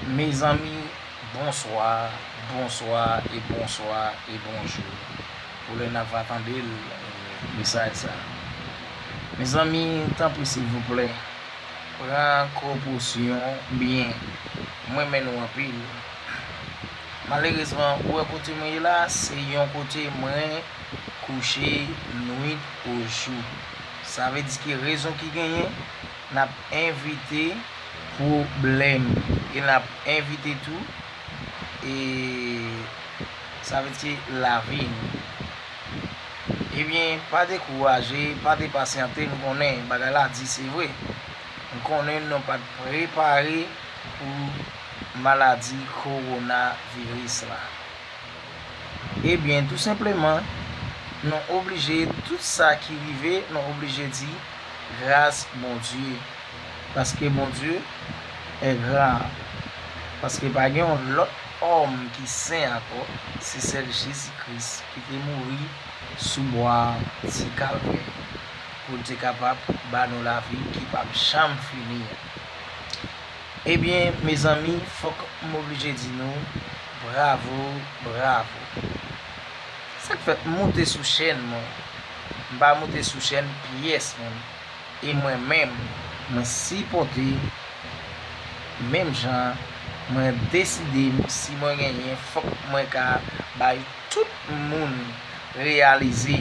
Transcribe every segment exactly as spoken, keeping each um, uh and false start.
Mezanmi, bonswa, bonswa e bonswa e bonjou pou lè n ap va tande l, mesaj sa. Mezanmi, tanpri silvouplè, pran prekosyon byen. M renmen nou anpil. Malerezman, ou wè kote mwen ye la, se yon kote mwen kouche nwit o jou. Sa vle di ke rezon ki genyen, n ap evite pwoblèm e n ap evite tou, e sa vle di ke lavi nou. Ebyen, pa dekouraje, pa depasyante, m konnen bagay la di se vre. M konnen nou pa t prepare pou maladi kowonaviris la. Ebyen, tou senpleman, nou oblije, tout sa ki rive, nou oblije di gras Bondye. Paske Bondye est grand. Paske pa gen yon lòt òm ki sen ankò, se sèl Jezi Kris ki te mouri sou bwa ti Kalvè pou l te kapab ba nou lavi ki p ap janm fini an. Ebyen, mezanmi, fòk m oblije di nou, bravo, bravo. Sa k fè m moute sou chèn mwen? M pa moute sou chèn pyès moun. E mwen menm, mwen sipòte menm jan, mwen deside m, si mwen genyen, fòk mwen ka bay tout moun reyalize,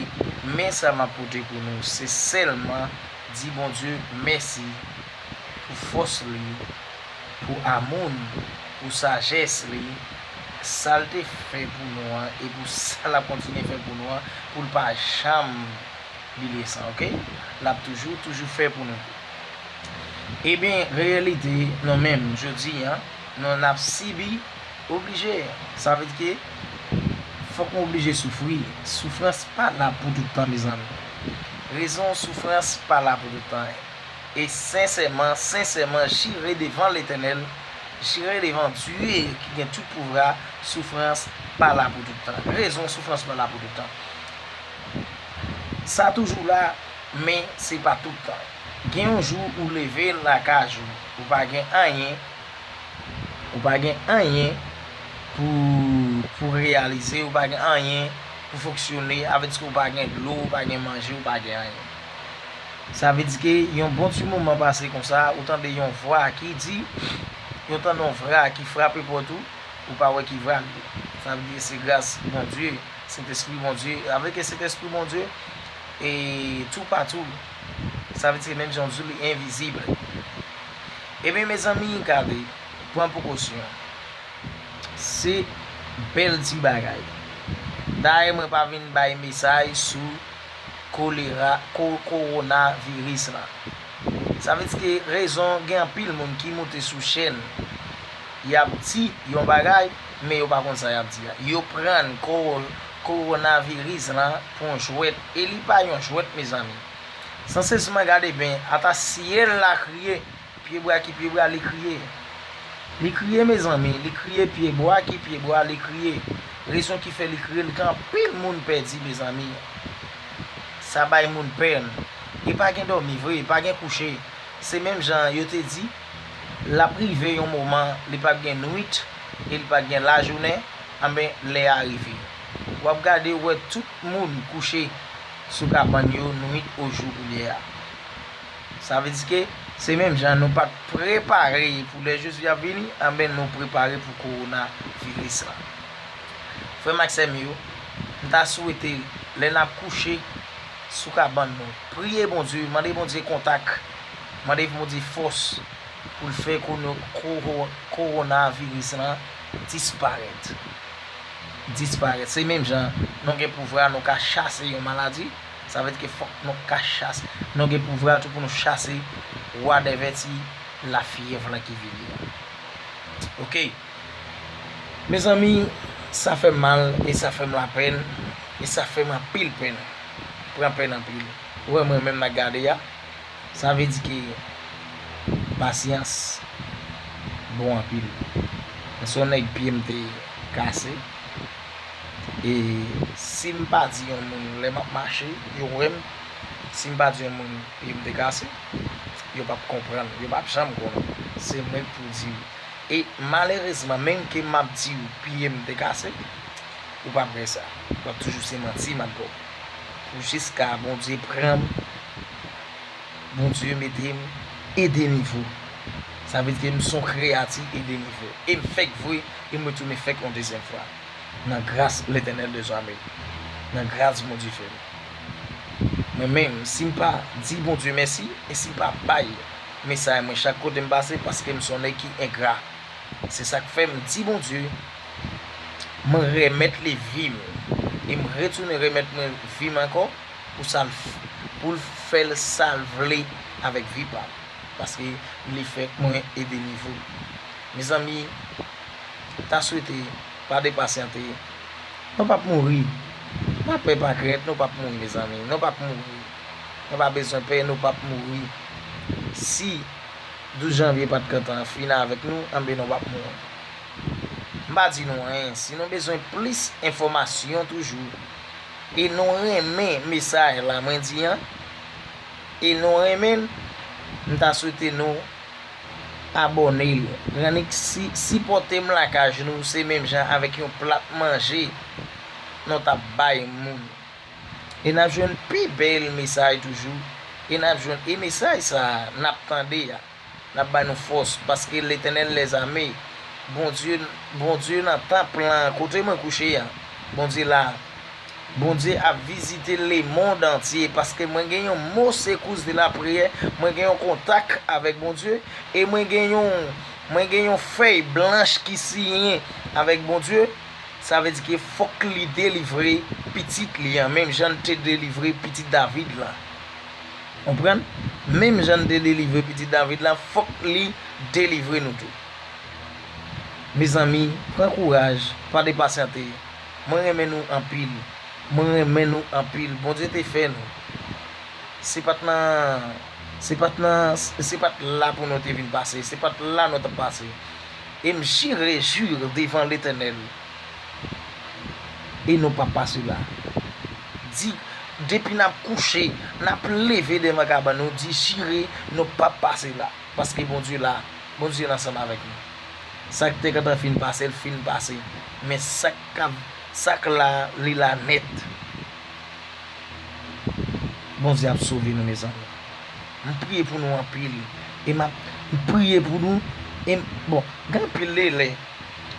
men sa m ap pote pou nou, se sèlman di Bondye mèsi pou fòs li, pou amou l, pou sajès li, sa l te fè pou nou an, e pou sa l ap kontinye fè pou nou an, pou l pa janm bliye sa, oke? L ap toujou, toujou fè pou nou tou. Ebyen, reyalite, nou menm, jodi a, nou, n ap sibi, oblije. Sa vle di ke fòk nou oblije soufri. Soufrans pa la pou tout tan, mezanmi. Rezon, soufrans pa la pou tout tan. E sensèman, sensèman, jire devan Letènèl, jire devan Dye ki gen tout pouvwa, soufrans pa la pou tout tan. Rezon, soufrans pa la pou tout tan. Sa toujou la, men se pa tout tan. Gen yon jou ou leve lakay ou, ou pa gen anyen, ou pa gen anyen pou, pou reyalize, ou pa gen anyen pou fonksyone, avè di ke ou pa gen dlo, ou pa gen manje, ou pa gen anyen. Sa vle di ke yon bon ti moman pase konsa, ou tande yon vwa ki di, yon tande yon vwa ki frape pòt ou, ou pa wè ki vwa l ye. Sa vle di se gras Bondye, Sentespri Bondye, avèk Sentespri Bondye, e toupatou. Sa vle di menm jan w di li envizib. Ebyen, mezanmi, gade, pran prekosyon. Se bèl ti bagay. Dayè, mwen pa vin bay mesaj sou kolera, ko-, kowonaviris la. Sa vle di ke rezon, gen anpil moun ki moute sou chèn. Y ap di yon bagay, men yo pa konn sa y ap di a. Yo pran kowo-, kowonaviris la pou yon jwèt. E li pa yon jwèt, mezanmi. Sansèsman, gade byen, ata syèl la kriye, pyebwa ki pyebwa, li kriye. Li kriye, mezanmi, li kriye, pyebwa ki pyebwa, li kriye. Rezon ki fè li kriye, li gen anpil moun pèdi, mezanmi. Sa bay moun pèn. E pa gen dòmi vre, pa gen kouche. Se menm jan yo te di, l ap rive yon moman, li p ap gen nwit, e li p ap gen lajounen, anben, lè a rive. W ap gade, w wè tout moun kouche sou kabann yo, nwit o jou koulye a. Sa vle di ke se menm jan nou pa t prepare pou lè Jezi ap vini, anben, nou prepare pou kowonaviris la. Frè m ak sè m yo, m ta swete lè n ap kouche sou kabann nou, priye Bondye, mande Bondye kontak, mande Bondye fòs pou l fè kono-, kowo-, kowonaviris lan disparèt. Disparèt. Se menm jan nou gen pouvwa, nou ka chase yon maladi, sa vle di ke fòk nou ka chase, nou gen pouvwa tou pou nou chase whatever ti lafyèv lan ki vini an. Oke. Mezanmi, sa fè m mal e sa fè m lapèn e sa fè m anpil pèn. Pran pèn anpil. Ou wè mwen menm n ap gade a. Sa vle di ke pasyans bon anpil. Mwen se yon nèg pye m te kase. E si m pa di yon moun lè m ap mache, yo wè m, si m pa di yon moun pye m te kase, yo p ap konprann, yo p ap janm konnen. Se mwen k pou di yo. E malerezman, menm ke m ap di w pye m te kase, ou p ap wè sa. W ap toujou se manti m ap ba w. Pou jiska Bondye pran m, Bondye mete m e de nivo. Sa vle di ke m se yon kreyati e de nivo. E m fèk vre, e m retounen fèk yon dezyèm fwa. Nan gras Letènèl dèzame. Nan gras Bondye fè m. Mwen menm, si m pa di Bondye mèsi, e si m pa bay mesaj mwen chak kote m pase, paske m se yon nèg ki engra. Se sa k fè m di Bondye, mwen remèt li vi m. E m retounen remèt mwen vi m ankò pou sa l f-, pou l fè l sa l vle avèk vi pa m. Paske li fè mwen e de nivo. Mezanmi, ta swete, pa depasyante. Nou p ap mouri. Pa pè, pa krent, nou p ap mouri, mezanmi. Nou p ap mouri. Nou pa bezwen pè, nou p ap mouri. Si douz janvye pa t gentan fin avèk nou, anben nou p ap mouri. M pa di nou anyen. Si nou bezwen plis enfòmasyon toujou, e nou renmen mesaj la mwen di an, e nou renmen l, m ta swete nou abòne l. Annik si, sipòte m lakay nou, se menm jan avèk yon plat manje nou t ap bay moun. E n ap jwenn pi bèl mesaj toujou. E n ap jwenn, e mesaj sa a n ap tande a, n ap ba nou fòs, paske Letènèl lèzame, Bondye, Bondye nan tanp lan, kote mwen kouche a, Bondye la. Bondye ap vizite lemonn antye, paske mwen gen yon mo sekous de lapriyè, mwen gen yon kontak avèk Bondye, e mwen gen yon, mwen gen yon fèy blanch ki siyen avèk Bondye. Sa vle di ke fòk li delivre pitit li an, menm jan l te delivre pitit David lan. Konprann? Menm jan l te delivre pitit David lan, fòk li delivre nou tou. Mezanmi, pran kouraj, pa depasyante. Mwen renmen nou anpil. Mwen renmen nou anpil. Bondye te fè nou. Se pa t nan, se pa t nan, se pa t la pou nou te vin pase. Se pa t la nou t ap pase. E m jire, jire devan Letènèl. E nou p ap pase la. Di, depi n ap kouche, n ap leve devan kabann nou, di jire, nou p ap pase la. Paske Bondye la, Bondye ansanm avèk nou. Sa k te gentan fin pase, l fin pase. Men sa k ap, sa k la, li la nèt. Bondye ap sove nou, mezanmi. M priye pou nou anpil. E m ap, m priye pou nou. E m, bon, gen anpil de lè,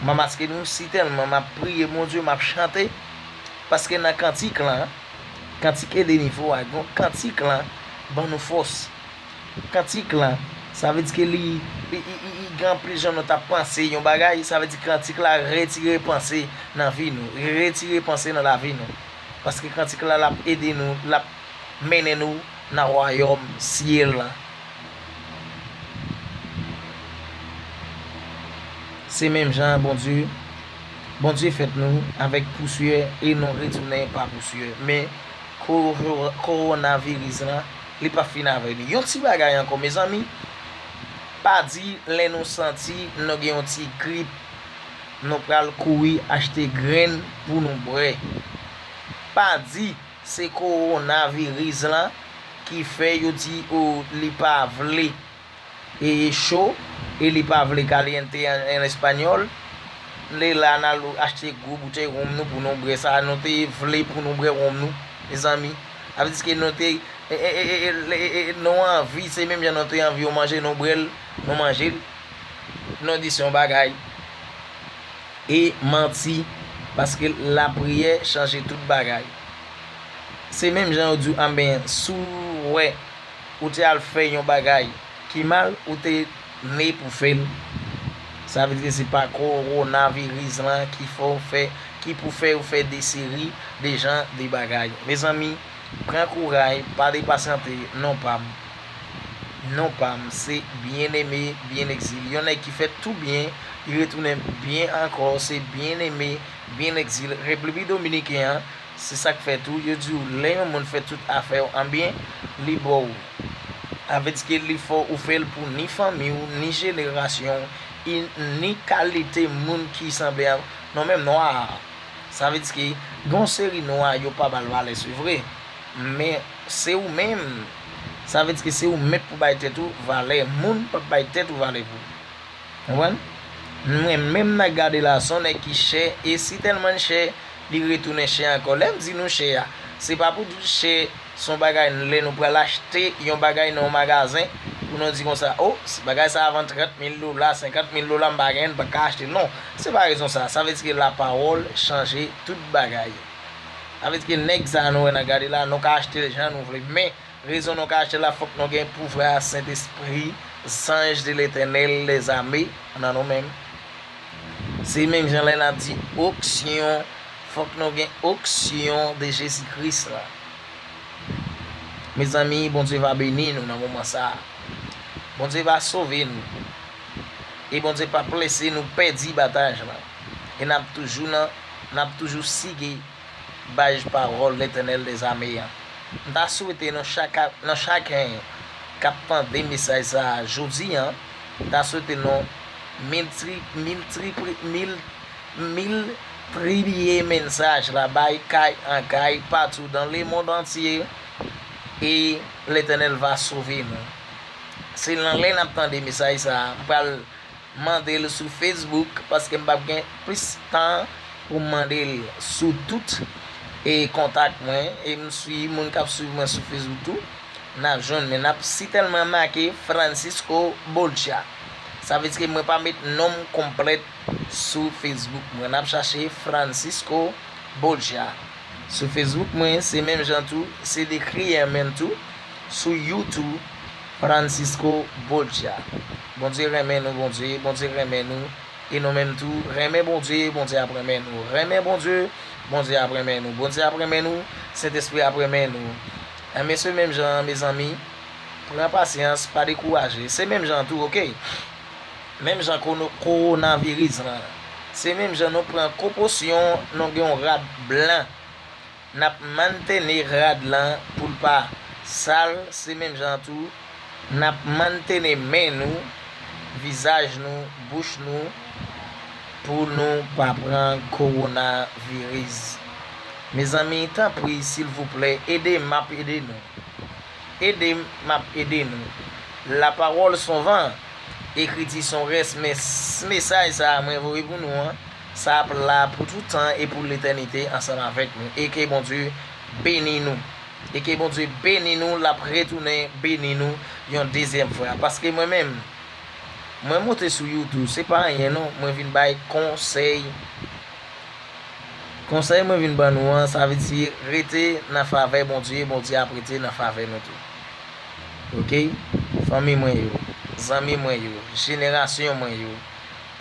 m ap maske nou, si tèlman m ap priye Bondye, m ap chante. Paske nan kantik lan, kantik e de nivo a, gen kantik lan ban nou fòs. Kantik lan, sa vle di ke li, li, li, li, li gen anpil jan nou t ap panse yon bagay, sa vle di kantik la retire panse nan vi nou, retire panse nan lavi nou. Paske kantik la, l ap ede nou, l ap mennen nou nan wayòm syèl la. Se menm jan Bondye, Bondye fèt nou avèk pousyè e nou retounen pa pousyè. Men ko-, kowonaviris lan, li p ap fin avè nou. Yon ti bagay ankò, mezanmi, pa di lè nou santi nou gen yon ti grip, nou pral kouri achte grenn pou nou bwè. Pa di se kowonaviris lan ki fè yo di, o, li pa vle e cho, e li pa vle caliente en, en español. Li la n al achte gwo boutèy wonm nou pou nou bwè, sa nou te vle pou nou bwè wonm nou, mezanmi. Sa vle di ke nou te, e, e, e, e, e, e, e, nou anvi, se menm jan nou te anvi yon manje, nou bwè l, nou manje l. Nou di se yon bagay. E manti, paske lapriyè chanje tout bagay. Se menm jan yo di w, anben, si w wè ou te al fè yon bagay ki mal, ou te ne pou fè l. Sa vle di ke se pa kowonaviris lan ki fè w fè, ki pou fè w fè de seri de jan de bagay. Mezanmi, pran kouray, pa depasyante, non pa m. Non pa m, se Bien-Aimé Bien Exil. Yon nèg ki fè tou byen, li retounen byen ankò, se Bien-Aimé Bien Exil. Repiblik Dominiken an, se sa k fè tou, yo di w, lè yon moun fè tout afè w an byen, li ba w. Sa vle di ke li fè w, ou fè l pou ni fanmi w, ni jenerasyon w, e ni kalite moun ki sanble a nou menm nwa a. Sa vle di ke gen yon seri nwa yo pa ba l valè, se vre. Men se ou menm. Sa vle di ke se ou menm pou bay tèt ou valè. Moun p ap bay tèt ou valè pou ou. Konprann? Mwen menm n ap gade la, se yon nèg ki chè, e si tèlman l chè, li retounen chè ankò. Lè m di nou chè a, se pa pou di l chè, se yon bagay lè nou pral achte yon bagay nan yon magazen, pou nou di konsa, o, si bagay sa a vann trant mil dola, senkant mil dola, m pa genyen, m pa ka achte l. Non, se pa rezon sa. Sa vle di ke lapawòl chanje tout bagay. Sa vle di ke nèg sa a nou wè n ap gade la, nou ka achte l jan nou vle. Men, rezon nou ka achte l la, fòk nou gen pouvwa Sentespri, zanj de Letènèl dèzame, nan nou menm. Se menm jan lè n ap di onksyon, fòk nou gen onksyon de Jezi Kris la. Mezanmi, Bondye va beni nou nan moman sa a. Bondye va sove nou. E Bondye p ap lese nou pèdi batay la. E n ap toujou nan, n ap toujou sige baz pawòl Letènèl dèzame an. M ta swete nou chak, nou chaken k ap tande mesaj sa a jodi a, m ta swete nou miltri, miltri, mil, miltribiye mesaj la, bay kay an kay, patou dan lemond antye, e Letènèl va sove nou. Se nan lè n ap tande mesaj sa a, m pral mande l sou Facebook, paske m p ap gen plis tan pou m mande l sou tout, e, kontak mwen, e m swi moun k ap swiv mwen sou Facebook tou, n ap jwenn, men n ap sitèlman make Francisco Bolcha. Sa vle di ke mwen pa met non m konplèt sou Facebook mwen. N ap chache Francisco Bolcha. Sou Facebook mwen, se menm jan tou, se dekri an menm tou. Sou YouTube, Francisco Bolcha. Bondye renmen nou, Bondye, Bondye renmen nou. E nou menm tou, renmen Bondye, Bondye ap renmen nou. Renmen Bondye, Bondye ap renmen nou. Bondye ap renmen nou, Sentespri ap renmen nou. Enben, se menm jan, mezanmi, pran pasyans, pa dekouraje. Se menm jan tou, oke? Menm jan kono-, kowonaviris lan. Se menm jan nou pran prekosyon, nou gen yon rad blan. N ap mantene rad lan pou l pa sal, se menm jan tou, n ap mantene men nou, vizaj nou, bouch nou, pou nou pa pran kowonaviris. Mezanmi, tanpri, silvouplè, ede m, m ap ede nou. Ede m, m ap ede nou. Lapawòl s on van, ekriti s on rès, men s-, mesaj sa a mwen voye pou nou an, sa ap la pou tout tan e pou letènite ansanm avèk nou. E ke Bondye beni nou. E ke Bondye beni nou, l ap retounen beni nou yon dezyèm fwa. Paske mwen menm, mwen monte sou YouTube, se pa anyen non, mwen vin bay konsèy. Konsèy mwen vin ban nou an, sa vle di rete nan favè Bondye, Bondye ap rete nan favè nou tou. Oke? Fanmi mwen yo, zanmi mwen yo, jenerasyon mwen yo,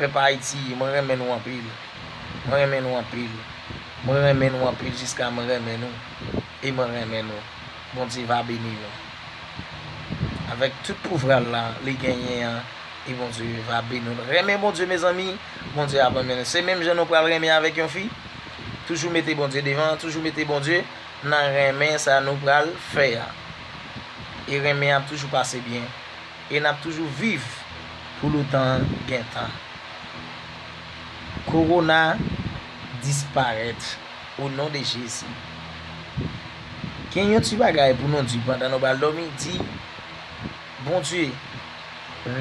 pèp Ayiti, mwen renmen nou anpil. Mwen renmen nou anpil. Mwen renmen nou anpil jiska mwen renmen nou. E mwen renmen nou. Bondye va beni nou. Avèk tout pouvwa l la, li genyen an, e Bondye va beni nou. Renmen Bondye, mezanmi, Bondye ap renmen nou. Se menm jan nou pral renmen avèk yon fi. Toujou mete Bondye devan, toujou mete Bondye nan renmen sa nou pral fè a. E renmen ap toujou pase byen. E n ap toujou viv pou lontan gen tan. Kowona disparèt o non de Jezi. Gen yon ti bagay pou nou di pandan nou pral dòmi, di, Bondye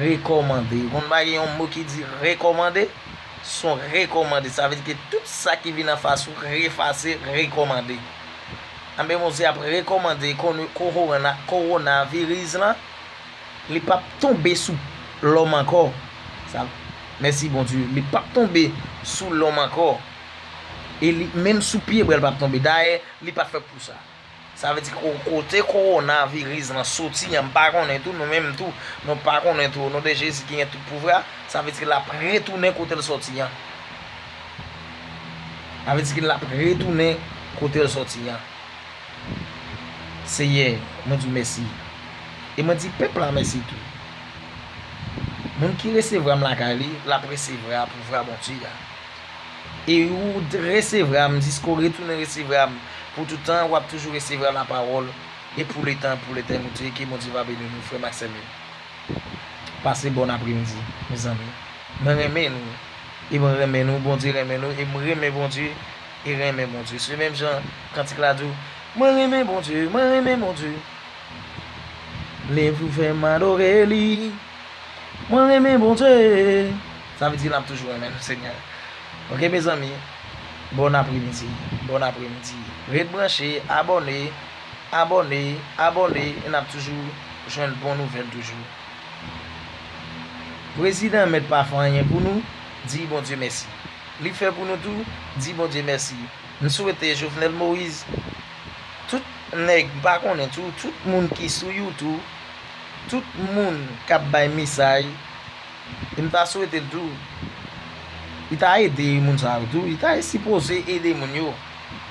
rekòmande. Ou konn pa gen yon mo ki di rekòmande? S on rekòmande. Sa vle di ke tout sa ki vin anfas ou, refase, rekòmande. Anben, Bondye ap rekòmande kono-, kowona-, kowonaviris lan, li p ap tonbe sou lòm ankò. Sa, mèsi Bondye, li p ap tonbe sou lòm ankò. E li, menm sou pyebwa, li p ap tonbe. Dayè, li pa t fèt pou sa. Sa vle di ko-, kote kowonaviris lan soti an, m pa konnen tou, nou menm tou, nou pa konnen tou. O non de Jezi ki gen tout pouvwa, sa vle di ke l ap retounen kote l soti an. Sa vle di ke l ap retounen kote l sòti an. Seyè, mwen di w mèsi. E mwen di pèp la mèsi tou. Moun ki resevwa m lakay li, l ap resevwa pouvwa Bondye a. E ou t-, resevwa m, jiske w retounen resevwa m pou tout tan, w ap toujou resevwa lapawòl, e pou letan, pou letènite, ke Bondye va beni nou, frè m ak sè m yo. Pase bòn apremidi, mezanmi. Mwen renmen nou, e mwen renmen nou, Bondye renmen nou, e mwen renmen Bondye, e renmen Bondye. Se menm jan kantik la di w, mwen renmen Bondye, mwen renmen Bondye. Leve ou fè m adore li. Mwen renmen Bondye. Sa vle di n ap toujou renmen nou, Senyè. Oke, mezanmi, bon apremidi, bon apremidi. Ret branche, abòne, abòne, abòne, e n ap toujou jwenn bon nouvèl toujou. Prezidan mèt pa fè anyen pou nou, di Bondye mèsi. Li fè pou nou tou, di Bondye mèsi. M swete Jovenel Moïse, tout nèg, m pa konnen tou, tout moun ki sou YouTube, tout moun k ap bay mesaj, e m ta swete l tou, li ta ede moun sa yo tou, li ta sipoze ede moun yo.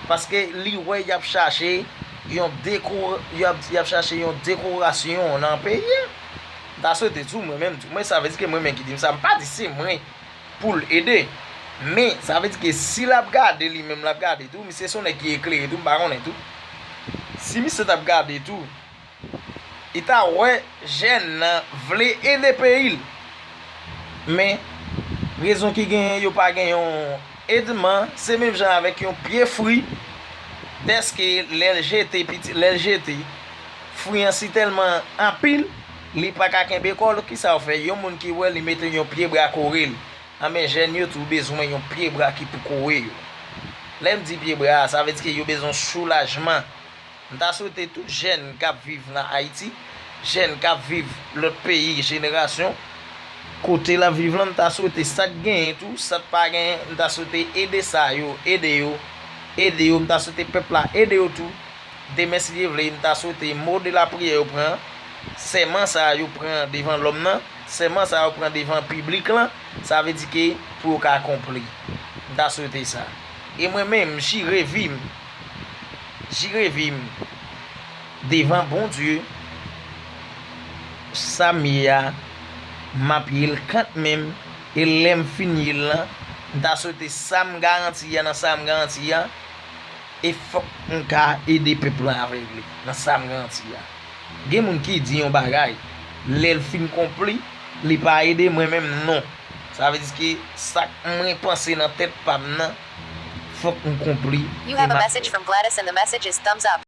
Paske li wè y ap chache yon deko-, y ap, y ap chache yon dekorasyon nan peyi a. M ta swete tou, mwen menm tou. Mwen, sa vle di ke mwen menm ki di m sa, m pa di se mwen pou l ede. Men, sa vle di ke si l ap gade, li menm l ap gade tou, misye se yon nèg ki eklere tou, m pa konnen tou. Si misye t ap gade tou, li ta wè jèn nan vle ede peyi l. Men, rezon ki genyen, yo pa gen yon edman, se menm jan avèk yon pye fri, dèske lè l jete, piti, lè l jete, fri an si tèlman anpil, li pa ka kenbe kò l, kisa yo fè? Yon moun ki wè li mete yon pye bra kore l. Anben, jèn yo tou bezwen yon pye bra ki pou kore yo. Lè m di pye bra, sa vle di ke yo bezwen soulajman. M ta swete tout jèn k ap viv nan Ayiti, jèn k ap viv lòt peyi, jenerasyon, kote l ap viv lan, m ta swete sa k genyen tou, sa k pa genyen, m ta swete ede sa yo, ede yo, ede yo, m ta swete pèp la ede yo tou. Demen, si Dye vle, m ta swete mo de lapriyè yo pran, sèman sa yo pran devan lòm nan, sèman sa yo pran devan piblik lan, sa vle di ke pou yo ka akonpli. M ta swete sa. E mwen menm, m jire vi m, jire vi m devan Bondye, sa m ye a, m ap ye l kantmenm, e lè m fin ye l lan, m ta swete sa m garanti a, nan sa m garanti a, e fòk m ka ede pèp lan avèk li, nan sa m garanti a. Gen moun ki di yon bagay, lè l fin konpli, li pa ede, mwen menm non. Sa vle di ke sa k mwen panse nan tèt pa m nan, fòk m konpli. You have a message from Gladys and the message is thumbs up.